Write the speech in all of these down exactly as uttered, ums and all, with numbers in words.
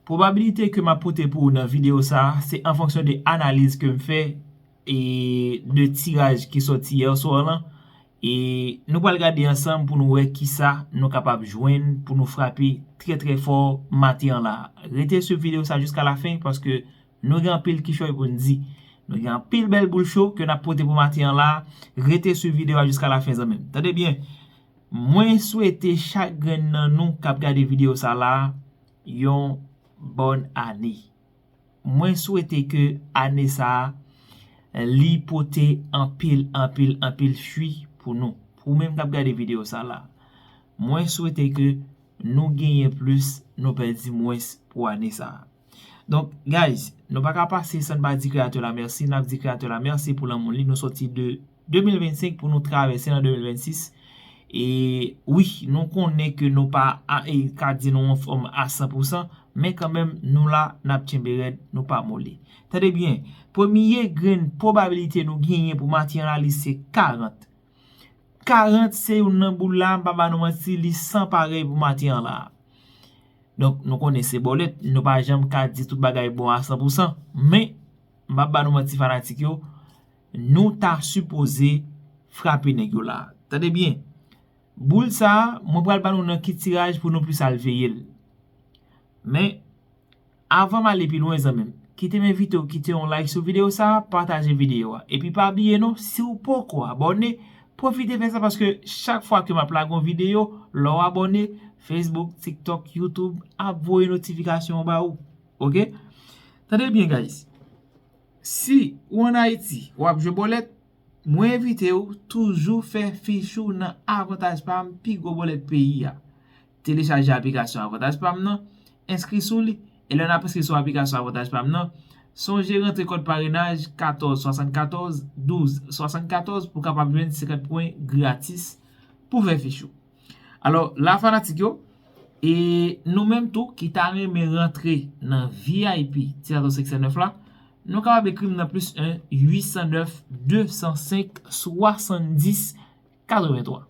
Pwobabilite ke m ap pote pou ou nan videyo sa a, se an fonksyon de analiz ke m fè e de tiraj ki sòti yè swa lan. E nou pral gade ansanm pou nou wè kisa nou kapab jwenn pou nou frape trè, trè fò maten an la. Rete swiv videyo sa jiska lafen, paske nou gen anpil kichòy pou n di. Nou gen anpil bèl boul cho ke n ap pote pou maten an la. Rete swiv videyo a jiska lafen, zanmi m. Tande byen, mwen swete chak grenn nan nou k ap gade videyo sa la yon bòn ane. Mwen swete ke ane sa a, li pote anpil, anpil, anpil fwi pou nou. Pou ou menm k ap gade videyo sa la, mwen swete ke nou genyen plis, nou pèdi mwens pou ane sa a. Donk, guys, nou pa ka pase san n pa di Kreyatè la mèsi. N ap di Kreyatè la mèsi pou lanmou li. Nou sòti de de mil vennsenk pou nou travèse nan de mil vennsis. E wi, nou konnen ke nou pa a, e, ka di nou anfòm a san pou san, men kanmenm, nou la, n ap tchenbe rèd, nou pa mole. Tande byen, premye grenn pwobabilite nou genyen pou maten an la, li se karant. Karant se youn nan boul la, m pa ba nou manti, li san parèy pou maten an la. Donk, nou konnen se bòlèt, nou pa janm ka di tout bagay bon a san pou san, men, m pa ba nou manti fanatik yo, nou ta sipoze frape nèg yo la. Tande byen. Boul sa a, mwen pral ba nou nan ki tiraj pou nou plis al veye l. Men, avan m ale pi lwen, zanmi m, kite m envite w kite yon like sou videyo sa a, pataje videyo a. Epi pa bliye non, si w poko abòne, pwofite fè sa paske chak fwa ke m ap lage yon videyo, lè w abòne, Facebook, TikTok, YouTube ap voye notifikasyon an ba ou. Oke? Tande byen, guys. Si ou ann Ayiti, w ap jwe bòlèt, mwen envite w toujou fè fich ou nan Avantaj Pam, pi gwo bòlèt peyi a. Telechaje aplikasyon Avantaj Pam nan, enskri sou li, e lè n ap enskri sou aplikasyon Avantaj Pam nan, sonje rantre kòd parenaj katòz swasannkatòz douz swasannkatòz pou w kapab jwenn senkant pwen gratis pou fè fich ou. Alò, la fanatik yo, e nou menm tou ki ta renmen rantre nan V I P Ti Zato senk san nèf la, nou kapab ekri m nan plis en uit san nèf de san senk swasanndis katrevenntwa.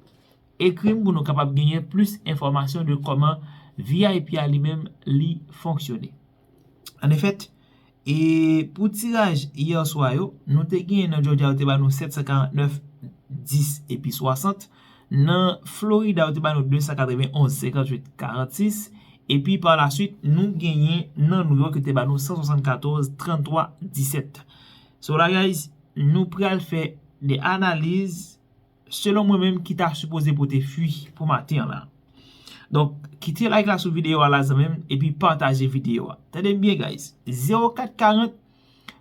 Ekri m pou nou kapab genyen plis enfòmasyon de kòman V I P a li menm li fonksyone. Anefèt, e pou tiraj yè swa yo, nou te genyen nan Georgia, yo te ba nou sèt san karantnèf, dis epi swasant. Nan Florida, yo te ba nou de san katrevenn onz, senkantuit, karannsis. Epi pa la swit, nou genyen nan New York, yo te ba nou san swasannkatòz, tranntwa, disèt. So la, guys, nou pral fè de analiz selon mwen menm ki ta sipoze pote fwi pou maten an la. Donk, kite like la sou videyo a la, zanmi m, epi pataje videyo a. Tande m byen, guys. Zewo kat karant,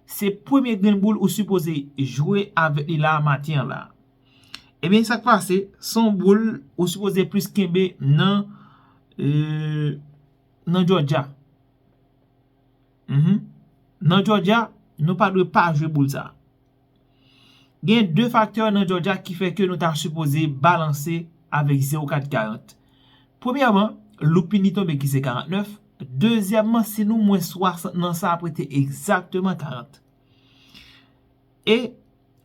se premye grenn boul ou sipoze jwe avèk li la maten an la. Ebyen, sa k pase, se yon boul ou sipoze plis kenbe nan, e, nan Georgia. Mhm. Nan Georgia, nou pa dwe pa jwe boul sa a. Gen de faktè nan Georgia ki fè ke nou ta sipoze balanse avèk zewo kat karant. Premyèman, loup pini tonbe ki se karantnèf. Dezyèmman, si nou mwens swasant nan sa ap rete egzakteman karant. E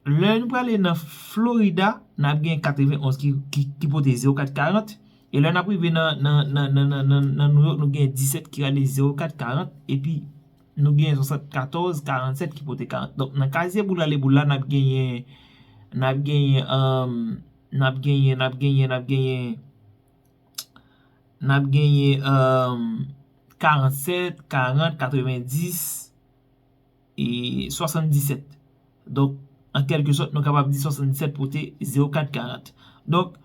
lè nou prale nan Florida, n ap gen katrevenn onz ki, ki, ki pote zewo kat karant. E lè n ap rive nan, nan, nan, nan, nan, nan, nan New York, nou gen disèt ki rale zewo kat karant. Epi, nou gen swasannkatòz karannsèt ki pote karant. Donk, nan kazye boul ale boul la, n ap genyen, n ap genyen, um, n ap genyen, n ap genyen, n ap genyen, n ap genyen, um, karannsèt, karant, katrevendis, e swasanndisèt. Donk, an kèlke sòt, nou kapab di swasanndisèt pote zewo kat karant. Donk,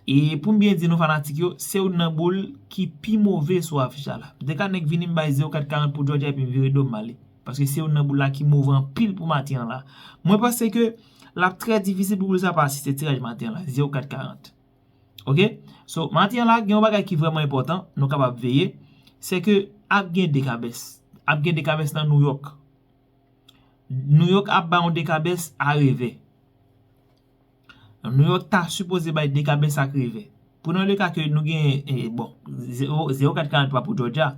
e pou m byen di nou fanatik yo, se youn nan boul ki pi move sou afich la la. M te ka nèk vini m bay zewo kat karant pou Georgia epi m vire do m ale. Paske se youn nan boul la ki move anpil pou maten an la. Mwen panse ke l ap trè difisil pou boul sa pa asiste tiraj maten an la, zewo kat karant. Oke? So, maten an la, gen yon bagay ki vrèman enpòtan, nou kapab veye, se ke ap gen dekabès. Ap gen dekabès nan New York. New York ap ba yon dekabès a revè. New York ta sipoze bay dekabès ak revè. Pou nan le ka ke nou gen, e, bon, zewo, zewo kat karant pa pou Georgia.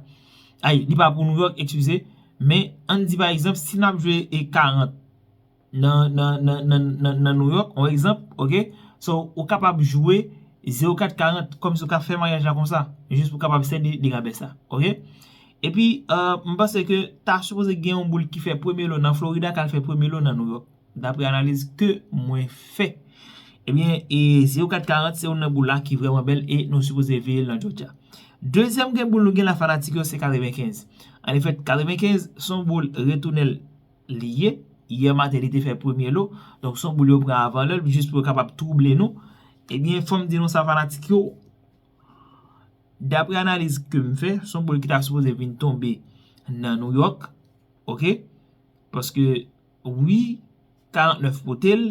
Ay, li pa pou New York, eskize. Men, ann di pa egzanp, si n ap jwe e karant nan, nan, nan, nan, nan, nan New York, yon egzanp, oke? So, ou kapab jwe zewo kat karant, kòmsi ou ka fè maryaj la konsa, jis pou kapab sèvi dekabès la, oke? Epi, euh, m panse ke ta sipoze gen yon boul ki fè premye lo nan Florida k al fè premye lo nan New York, dapre analiz ke mwen fè. Ebyen, e zewo kat karant se youn nan boul la ki vrèman bèl e nou sipoze veye l nan Georgia. Dezyèm grenn boul nou gen la fanatik yo se katrevenkenz. An efèt, katrevenkenz se yon boul retounen li ye. Yè maten li te fè premye lo. Donk se yon boul yo pran avan lè l jis pou yo kapab twouble nou. Ebyen, fò m di nou sa fanatik yo, dapre analiz ke m fè, se yon boul ki ta sipoze vin tonbe nan New York, oke? Paske, wi, karantnèf pote l,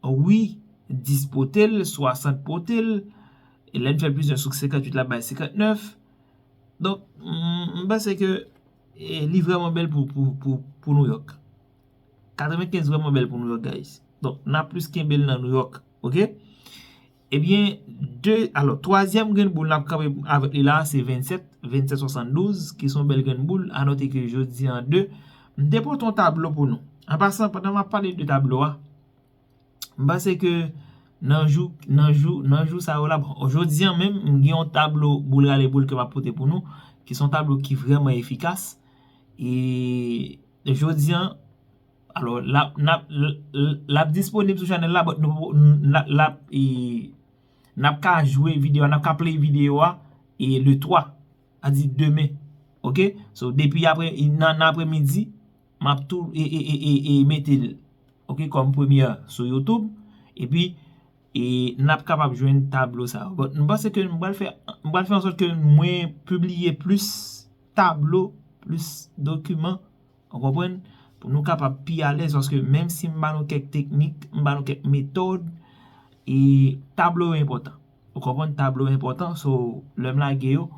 wi, dis pote l, swasant pote l, e lè n fè plizyè sou senkanntuit la bay senkannèf. Donk, m, m panse ke e, li vrèman bèl pou, pou, pou, pou New York. Katrevenkenz vrèman bèl pou New York, guys. Donk, n ap plis kenbe l nan New York, oke? Ebyen, de, alò, twazyèm grenn boul n ap kanpe avèk li la, se vennsèt, vennsèt swasanndouz, ki se yon bèl grenn boul. A note ke jodi an de, m te pote yon tablo pou nou. An pasan, pandan m ap pale de tablo a, m panse ke nan jou, nan jou, nan jou sa yo la, bon, jodi an menm, m gen yon tablo boul rale boul ke m ap pote pou nou, ki se yon tablo ki vrèman efikas. E jodi an, alò, l ap, n ap, l, l, l ap disponib sou chanèl la, but nou, n, n, l ap, e, n ap ka jwe videyo a, n ap ka play videyo a, e le twa, a di demen. Oke? So, depi apre, nan, nan apremidi, m ap tou, e, e, e, e, e mete l, oke, kòm premyè sou YouTube. Epi, e n ap kapab jwenn tablo sa yo. But m panse ke m pral fè, m pral fè ansòt ke mwen pibliye plis tablo, plis dokiman, ou konprann? Pou nou kapab pi alèz, paske menm si m ba nou kèk teknik, m ba nou kèk metòd, e tablo yo enpòtan. Ou konprann? Tablo yo enpòtan, so, lè m lage yo,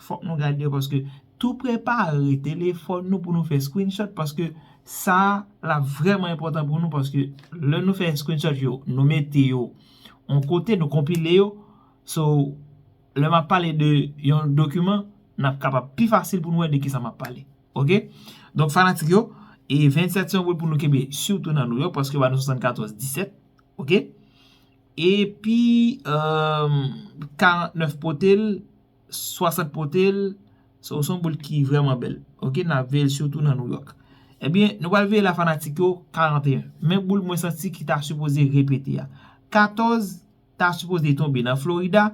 fòk nou gade yo, paske tou prepare telefòn nou pou nou fè screenshot, paske sa la vrèman enpòtan pou nou, paske lè nou fè screenshot yo, nou mete yo yon kote, nou konpile yo, so, lè m ap pale de yon dokiman, n ap kapab pi fasil pou nou wè de kisa m ap pale. Oke? Donk, fanatik yo, e vennsèt se yon boul pou nou kenbe, sitou nan New York, paske yo ba nou swasannkatòz disèt. Oke? Epi, euh, karantnèf pote l, swasant pote l, so, se yon boul ki vrèman bèl. Oke? N ap veye l sitou nan New York. Ebyen, nou pral veye la fanatik yo, karanteyen. Men boul mwen santi ki ta sipoze repete a. Katòz ta sipoze tonbe nan Florida,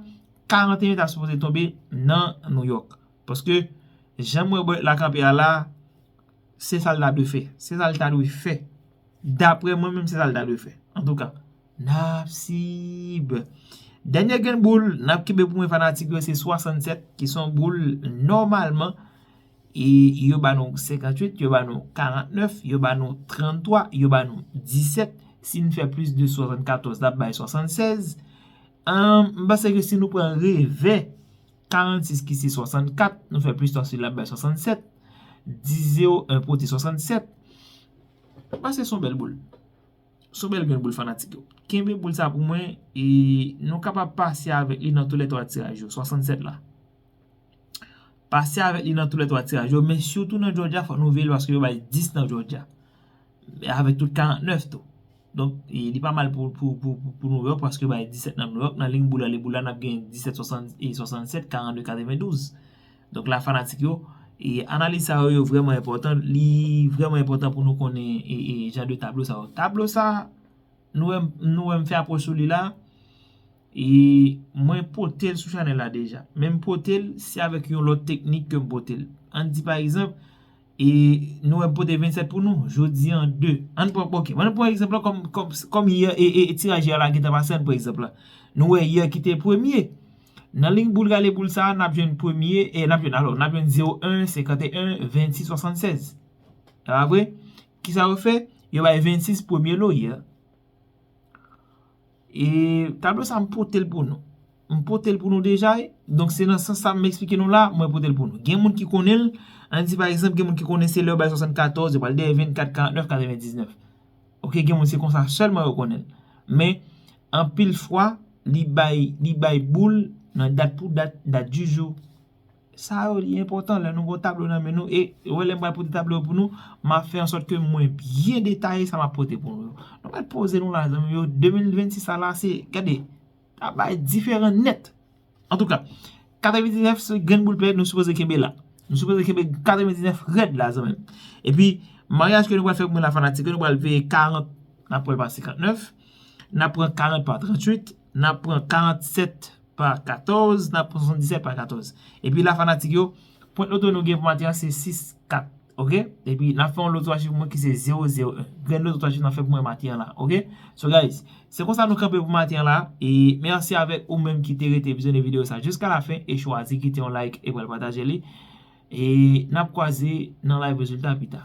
karanteyen ta sipoze tonbe nan New York. Paske, jan m wè bòt la kanpe a la, se sa l ta dwe fè. Se sa l ta dwe fè. Daprè mwen menm, se sa l ta dwe fè. Antouka, n ap sib. Dènye grenn boul, n ap kenbe pou mwen fanatik yo, se swasannsèt, ki se yon boul nòmalman, e yo ba nou senkanntuit, yo ba nou karantnèf, yo ba nou tranntwa, yo ba nou disèt. Si n fè plis de swasannkatòz, n ap bay swasannsèz. Ahn, m panse ke si nou pran revè karannsis ki se swasannkat, nou fè plis twa sou li, l ap bay swasannsèt. Dis zewo en pote swasannsèt. M panse se yon bèl boul. Se yon bèl grenn boul fanatik yo. Kenbe boul sa pou mwen, e nou kapab pase avèk li nan tou lè twa tiraj yo, swasannsèt la. Pase avèk li nan tou lè twa tiraj yo, men sitou nan Georgia, fòk nou veye l paske yo bay dis nan Georgia. Avèk tout karantnèf tou. Donk, e, li pa mal pou, pou, pou, pou, pou New York, paske yo bay disèt nan New York, nan liy boul la, liy boul la, n ap gen disèt swasant, e, swasannsèt, karannde katrevendouz. Donk, la fanatik yo, e, analiz sa yo, yo vrèman enpòtan, li vrèman enpòtan pou nou konnen, e, e, jan de tablo sa yo. Tablo sa, nou wè, nou wè m fè apwòch sou li la, e mwen pote l sou chanèl la deja. Men m pote l, se avèk yon lòt teknik ke m pote l. Ann di pa egzanp, e nou wè m pote vennsèt pou nou, jodi an de. Ann pran, oke, ann pran egzanp la kòm, kòm, kòm yè, e, e, e tiraj yè la gentan pase, ann pran egzanp la. Nou wè yè ki te premye. Nan liy boul rale boul sa a, n ap jwenn premye, e n ap jwenn, alò, n ap jwenn zewo en, senkanteyen, vennsis, swasannsèz. E pa vre? Kisa yo fè? Yo bay vennsis premye lo yè. E tablo sa, m pote l pou nou. M pote l pou nou deja, e. Donk, se nan sans sa m eksplike nou la, mwen pote l pou nou. Gen moun ki konnen l, ann di, pa egzanp, gen moun ki konnen se lè yo bay swasannkatòz, yo pral dèyè vennkat, karantnèf, katrevendiznèf. Oke, gen moun se konsa sèlman yo konnen l. Men, anpil fwa, li bay, li bay boul nan dat pou dat, dat di jou. Sa yo, li enpòtan lè nou gon tablo nan men nou. E, wè, lè m pral pote tablo yo pou nou, m ap fè ansòt ke mwen byen detaye sa m ap pote pou nou yo. Nou mèt poze nou la, zanmi yo. De mil vennsis sa la, se, gade, ta bay diferan nèt. Antouka, katrevendiznèf se grenn boul pè, nou sipoze kenbe la. Nou sipoze kenbe katrevendiznèf rèd la, zanmi m. Epi, maryaj ke nou pral fè pou mwen la, fanatik yo, nou pral peye karant, n ap pran l pa senkantnèf, n ap pran karant pa tranntuit, n ap pran karannsèt pa katòz, n ap pran swasanndisèt pa katòz. Epi la, fanatik yo, pwent loto nou gen pou maten an se sis kat, oke? Epi n ap fè yon loto a chif pou mwen ki se zewo zewo en. Grenn loto a chif n ap fè pou mwen maten an la, oke? So guys, se konsa nou kanpe pou maten an la. E mèsi avèk ou menm ki te rete vizyonnen videyo sa jiska la fen e chwazi kite yon like e pral pataje li. E n ap kwaze nan live rezilta pita.